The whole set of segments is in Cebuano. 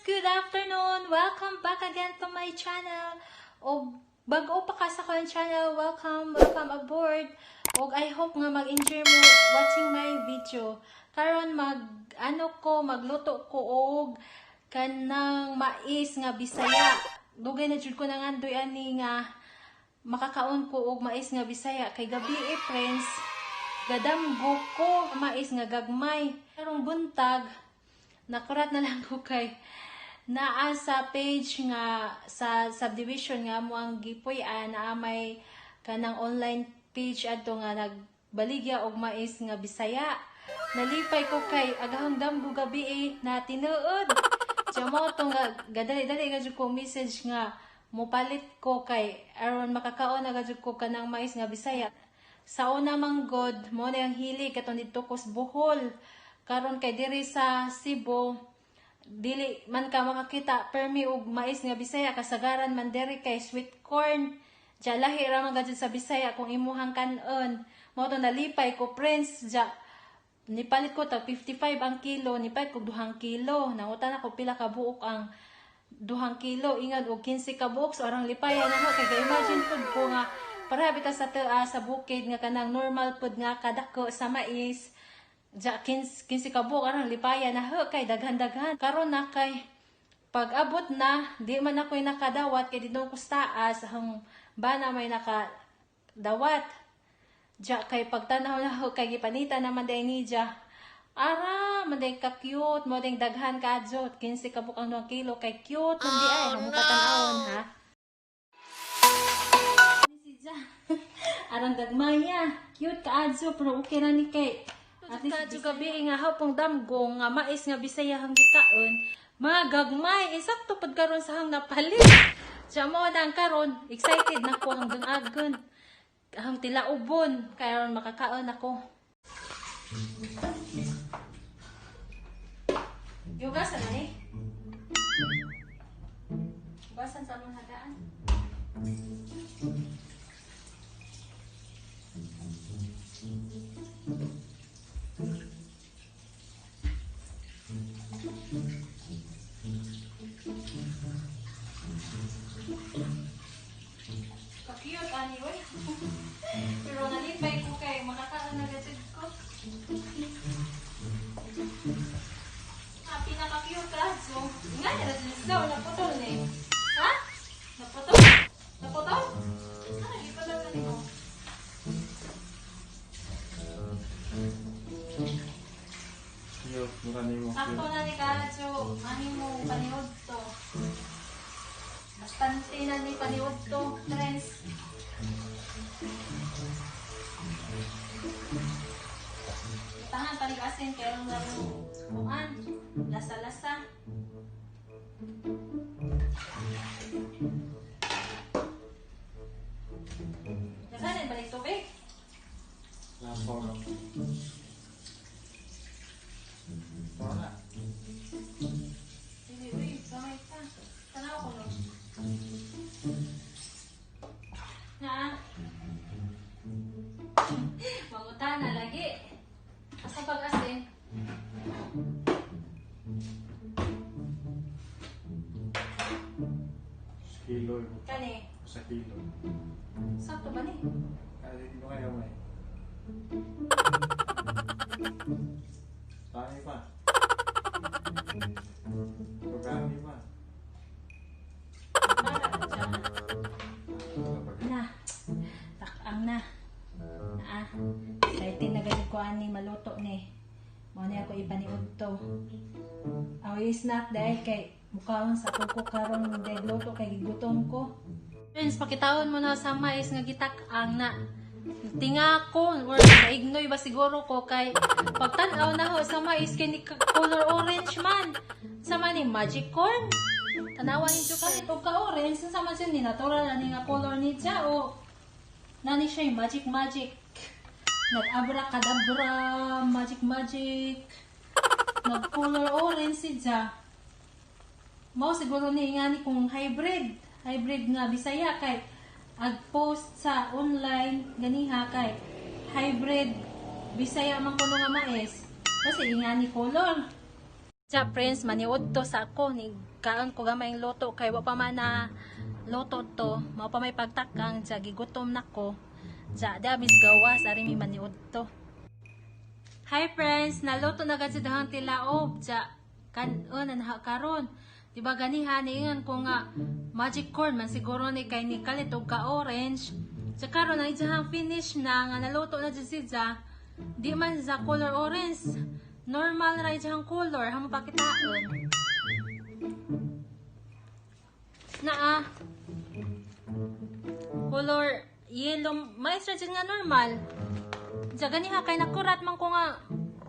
Good afternoon! Welcome back again to my channel. Og bag-o pa ka sa akong channel, welcome, welcome aboard. Og I hope nga mag-enjoy mo watching my video. Karon mag ano ko, magluto ko og kanang mais nga Bisaya. Dugay na jud ko nangandoy ani nga makakaon ko og mais nga Bisaya kay gabi eh, friends, gadamgo ko mais nga gagmay. Karong buntag, nakurat na lang ko kay naa sa page nga sa subdivision nga mo ang gipuy-an, naa may kanang online page adto nga nagbaligya og mais nga Bisaya. Nalipay ko kay agahong damgo gabi eh, na tinuod. Siya mo to nga gadali-dali ga jud ko message nga mopalit ko kay aron makakaon na ga jud ko kanang mais nga Bisaya. Sa una man god, mo na ang hili katong didto ko sa Bohol. Karon kay diri sa Cebu, dili man ka makakita permi og mais nga Bisaya, kasagaran man diri kay sweet corn. Diya lahi ra man gud sa Bisaya kung imuhang kan-on. Mao to nalipay ko, friends, diya nipalit ko tag 55 ang kilo, nipalit ko 2 kilo. Nangutan ako pila ka buok ang 2 kilo, ingon og 15 ka buok. So arang lipayan ako kay ga-imagine pud ko nga pareha bitaw sa taa sa bukid nga kanang normal pud nga kadako sa mais. Diya 15 15 ka buok, arang lipayan na ho kay daghan-daghan. Karon na kay pag abot na, di man ako'y nakadawat kay didto ko sa taas, ang bana may nakadawat. Diya kay pagtanaw na ho kay gipanita naman day ni diya. Ara, man day ka cute, mo ding daghan ka adyo, 15 ka buok ang 2 kilo kay cute man di ay, oh, tan-awon ha. Ni si Diya. Arang gagmaya, cute ka adyo pero okay ra ni kay at least kadyo gabi nga hapong damgo nga mais nga Bisaya ang gikaon. Mga gagmay, insakto pud karon sa hang napalit. Siya mo na ang karon, excited na ko hanggang agon. Ang tilaubon, kaya ron makakaon ako. Yugasan na ni? Hugasan sa among hagaan. Ka-cute ani oy. Pero nalipay ko kay makakaon na gajud ko. Ah, pinaka-cute ka. So, nga na so, naputol ni. Ha? Naputol? Naputol? Ah, iputol na nimo. Cute, mura nimo. Sakto na ni Kacho, ani mo paniod to. Bastante na ni paniod to, friends. Tahan panig asin kaya lang mo kuan, lasa-lasa. Daghanin balik tubig. Lapo ra. Wala. Dili, uy, gamay pa. Tanaw ko no. Na. Mangutana lagi. Asa pag-asin? Sa kilo. Kani, Sa kilo. Sakto ba ni? Kaya di ko kaya may. Tani pa. Pagkani pa. Para ko siya. Na. Takang na. Ah, excited na gani ko ani maluto ni. Mao ni ako ipaniud to. Aw snack dahil kay mukhaon sa kuko karon dahil luto kay gigutom ko. Friends, pakitaon mo na sa mais nga gitak-ang na. Tinga ko or naignoy ba siguro ko kay pagtan-aw na ho sa mais kay ni color orange man. Sa man ni magic corn. Tanawa ninyo kahit og ka-orange sa man siya ni natural na ni nga color ni siya o nani siya yung magic magic. Nag-abra kadabra, magic magic. Nag-color orange si siya. Mao siguro ni nga ni kung hybrid. Hybrid nga Bisaya kay ag-post sa online ganiha kay hybrid Bisaya man kuno nga mais. Kasi ingani color. Sa friends, maniud to sa ako ni kaon ko gamay ang luto kay wa pa man na luto to, mao pa may pagtakang ja gigutom nako. Ja, di abis gawas ari mi maniud to. Hi friends, naluto na gad sa dahang tilaob ja kan-on na karon. Di ba ganiha niingan ko nga magic corn man siguro ni kay ni kalit og ka orange. Sa karon ang iyang finish na nga naluto na jud siya. Di man sa color orange. Normal ra iyang color, hamo pakitaon. Naa color yellow, mais ra jud nga normal. Diya ganiha kay nakurat man ko nga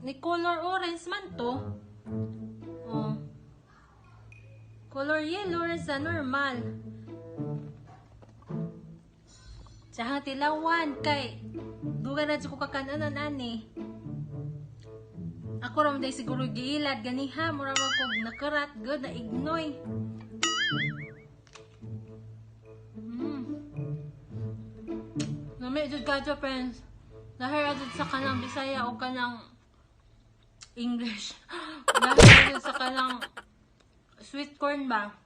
ni color orange man to. Oh. Color yellow ra sa normal. Tsaka tilawan kay dugay na jud ko kakanon ani. Ako ra man day siguro giilad ganiha mura man ko nakurat good na ignoy. Nami jud kadyo, friends. Dahil jud sa kanang Bisaya o kanang English. Dahil jud sa kanang sweet corn ba?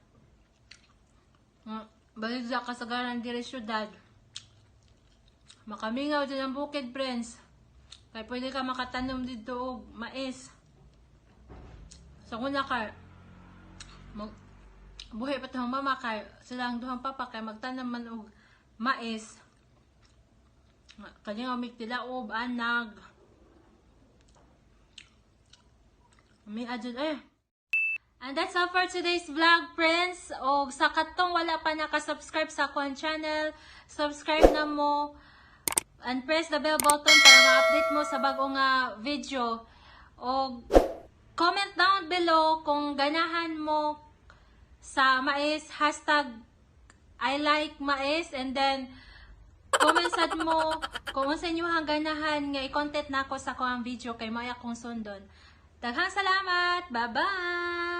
Balik sa kasagaran diri syudad. Makamingaw din ang bukid, friends. Kaya pwede ka makatanom dito og mais. Sa una kay mag, buhi pa tong mama kay sila ang duhang papa kay magtanom man og mais. Kanya mig tilaob, anag. May adjud eh. And that's all for today's vlog, friends. O sa katong wala pa nakasubscribe sa akong channel, subscribe na mo and press the bell button para ma-update mo sa bagong video. O comment down below kung ganahan mo sa mais, #ILikeMais, and then comment sad mo kung unsa inyo ang ganahan nga i-content nako sa akong video kay mao akong sundon. Daghang salamat. Bye-bye.